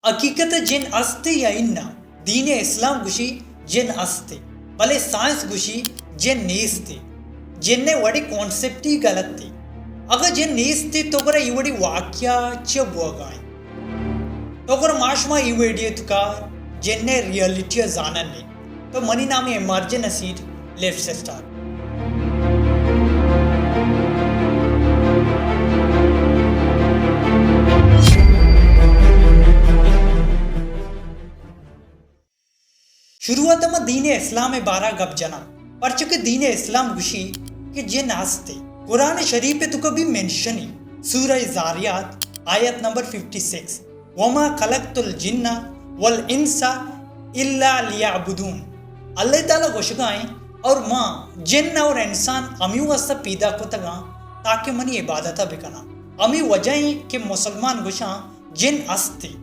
حقیقت ءَ جن است یا اناں؟ دین اسلام گوشی جن است، بلے سائنس گوشی جن نیست۔ جن ءِ وڑیں کانسپٹ ہی غلط ایں۔ اگاں جن نیست تو گڑا اے وڑیں واقعہ چیا بوگا ایں؟ تو گڑا ما شما اے ویڈیو توکا جن ءِ ریئلٹی ءَ زانن ایں۔ تو منی نام M R J Naseer, let's start. شروعات ءَ ما دین اسلام ءِ بارہ ءَ گپ جناں، پرچا کہ دین اسلام گوشی کہ جن ہست ایں۔ قرآن شریف ءِ توکا بھی منشن ایں، سورہ ذاریات، آیت نمبر ففٹی سکس، وما خلقت الجن والانس الا لیعبدون۔ اللہ تعالیٰ گوشگا ایں، اور ما جن اور انسان ہمے واسطہ پیدا کتگاں تاکہ منی عبادت ءَ بکناں۔ ہمے وجہ ایں کہ مسلمان گوشاں جن ہست ایں۔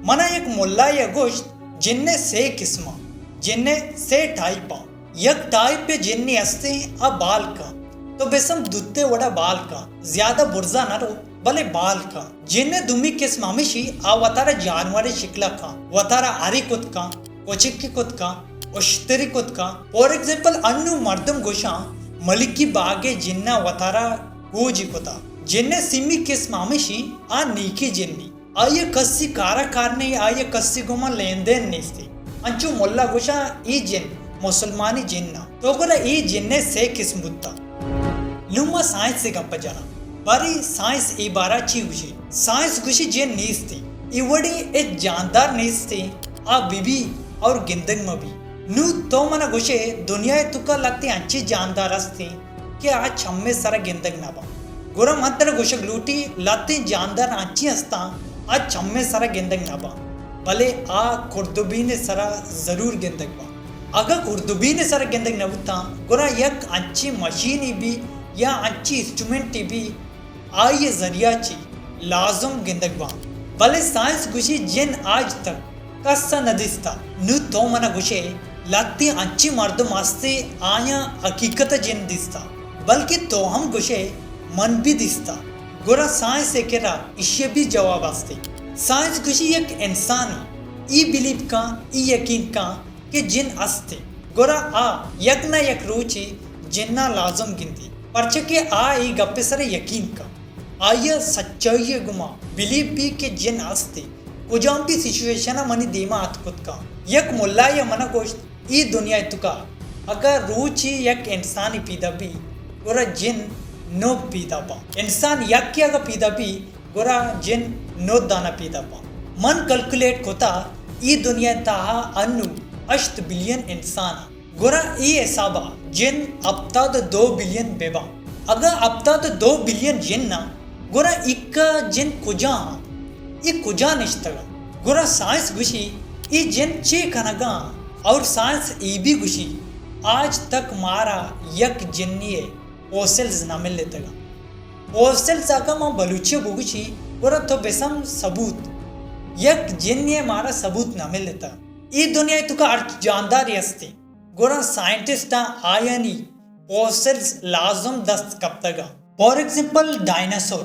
منا یک ملائے گوشت، جن ءِ سے قسم ایں، جن ءِ سے ٹائپ ایں۔ یک ٹائپ ءِ جنے ہست ایں، آ بالک ایں۔ تو بسم دوتے وڑا بالک ایں، زیادہ برزا نہ رو، بلے بالک ایں۔ جن ءِ دومی قسم ہمیشی، آ وتارا جانورے شکلا کاں، وتارا ہری کت کاں، کچکی کت کاں، اشتری کت کاں۔ فار ایگزامپل، انو مردم گوشاں ملکی باغ ءِ جناں وتارا گوجی کتا۔ جن ءِ سیمی قسم ہمیشی، آ نیکی جنی۔ آئی ءَ کسی کارا کار نہ ایں، آئی ءَ کسی گوما لین دین نیست ایں۔ انچو ملا گوشاں اے جن مسلمانی جن ایں۔ تو گڑا اے جن ءِ سے قسم بوتا۔ نوں ما سائنس ءِ گپ ءَ جناں۔ باریں سائنس اے بارہ ءَ چی گوشی؟ سائنس گوشی جن نیست ایں۔ اے وڑیں ہچ جاندار نیست ایں، آ بہ بی اور گندگ مہ بی۔ نوں تو منا گوشے دنیا ءِ توکا لہتیں انچیں جاندار ہست ایں کہ آ چم ءِ سرا گندگ نہ باں۔ گڑا من ترا گوشگ لوٹی، لہتیں جاندار انچیں ہستاں، آ چم ءِ سرا گندگ نہ باں، بلے آ کردبین ءِ سرا ضرور گندگ باں۔ اگاں کردبین ءِ سرا گندگ نہ بوتاں، گڑا یک انچیں مشینے بی یا انچیں انسٹرومنٹے بی، آئی ءِ ذریعہ چی لازم گندگ باں۔ بلے سائنس گوشی جن آج تک کس ءَ نہ دیستا۔ نوں تو منا گوشے لہتیں انچیں مردم ہست ایں آیاں حقیقت ءَ جن دیستا، بلکہ تو ہم گوشے من بھی دیستا۔ گڑا سائنس ءِ کرا ایشی ءِ بھی جواب ہست ایں۔ سائنس گوشی یک انسانے اے بلیو کاں، اے یقین کاں کہ جن ہست ایں، گڑا آ یک نہ یک روچے جناں لازم گندی، پرچا کہ آ اے گپ ءِ سرا یقین کاں۔ آئی ءَ سچائی ءِ گوما بلیو بی کہ جن ہست ایں۔ کجام بھی سچویشن ءَ منی دیما اتک کت کاں۔ یک ملائے ءَ منا گوشت، اے دنیا ءِ توکا اگاں روچے یک انسانے پیدا بی، گڑا جن نو پیدا باں۔ انسان یکے اگاں پیدا بی، گڑا جن نو دانہ پیدا باں۔ من کیلکولیٹ کتا، اے دنیا ءِ تہا انو ہشت بلین انسان ایں۔ گڑا اے حسابا جن ہپتاد ءُ دو بلین بہ باں۔ اگاں ہپتاد ءُ دو بلین جن ایں، گڑا ایکا جن کجا ایں؟ اے کجا نشتگ ایں؟ گڑا سائنس گوشی، اے جن چے کنگا ایں؟ اور سائنس اے بھی گوشی، آج تک مارا یک جنی ءِ فوسلز نہ ملتگ ایں۔ فوسلز اگاں ما بلوچی ءَ بگوشی، گڑا تو بسم ثبوت۔ یک جنی ءِ مارا ثبوت نہ ملتگ۔ اے دنیا ءِ توکا ہرچ جاندارے ہست ایں، گڑا سائنٹسٹاں آیانی فوسلز لازم دست کپتگ ایں۔ For example, dinosaur.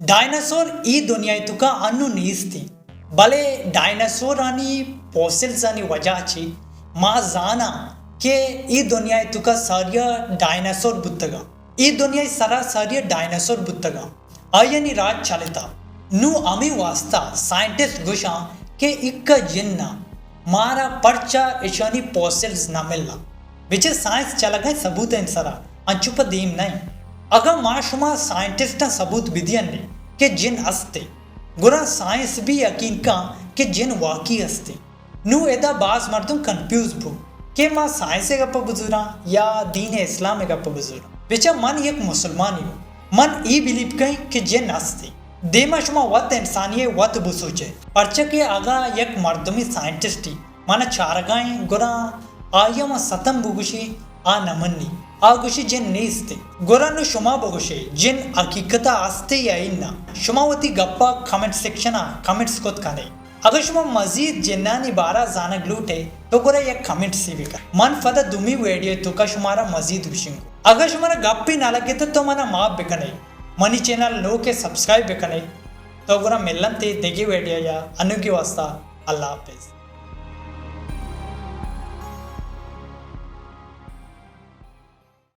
ڈائناسور اے دنیا ءِ توکا انو نیست ایں، بلے ڈائناسورانی فوسلزانی وجہ چی ما زاناں کہ اے دنیا ءِ توکا ساریا ڈائناسور بوتگ ایں۔ اے دنیا ءِ سرا ساریا ڈائناسور بوتگ ایں۔ آیانی راج چلتا۔ نوں ہمے واسطہ سائنٹسٹ گوشاں کہ ایکا جن ایں، مارا پرچا اشانی فوسلز نہ ملاں؟ بچے سائنس چلگا ایں ثبوتانی سرا، انچو پہ دیم نہ ایں۔ اگاں ما شما سائنٹسٹاں ثبوت بدیاں کہ جن ہست ایں، گڑا سائنس بھی یقین کاں کہ جن واقعی ہست ایں۔ نوں ادا باز مردم کنفیوز بو کہ ما سائنس ءِ گپ ءَ بزوراں یا دین اسلام ءِ گپ ءَ بزوراں۔ بچا من یک مسلمانے اوں، من اے بلیو کئیں کہ جن ہست ایں۔ دیما شما وت انسانے ءَ وت بسوچے، پرچا کہ اگاں یک مردمے سائنٹسٹے منا چارگا ایں، گڑا آئی ءَ ما ستم بگوشی، آ نہ منی، آ گوشی جن نیست ایں۔ گڑا نوں شما بگوشے، جن حقیقت ءَ ہست ایں یا اناں؟ شما وتی گپ ءَ کمنٹ سیکشن ءَ کمنٹس کت کنے۔ اگاں شما مزید جنانی بارہ ءَ زانگ لوٹ ئے تو گڑا یک کمنٹسے بکن۔ من پدا دومی ویڈیو ءِ توکا شمارا مزید گوشنگ۔ اگاں شمارا گپے نہ لگت تو منا معاف بکنے، منی چینل نوک ئے سبسکرائب بکنے۔ تو گڑا ملنتے دگہ ویڈیو یا، انوگی واسطہ اللہ حافظ۔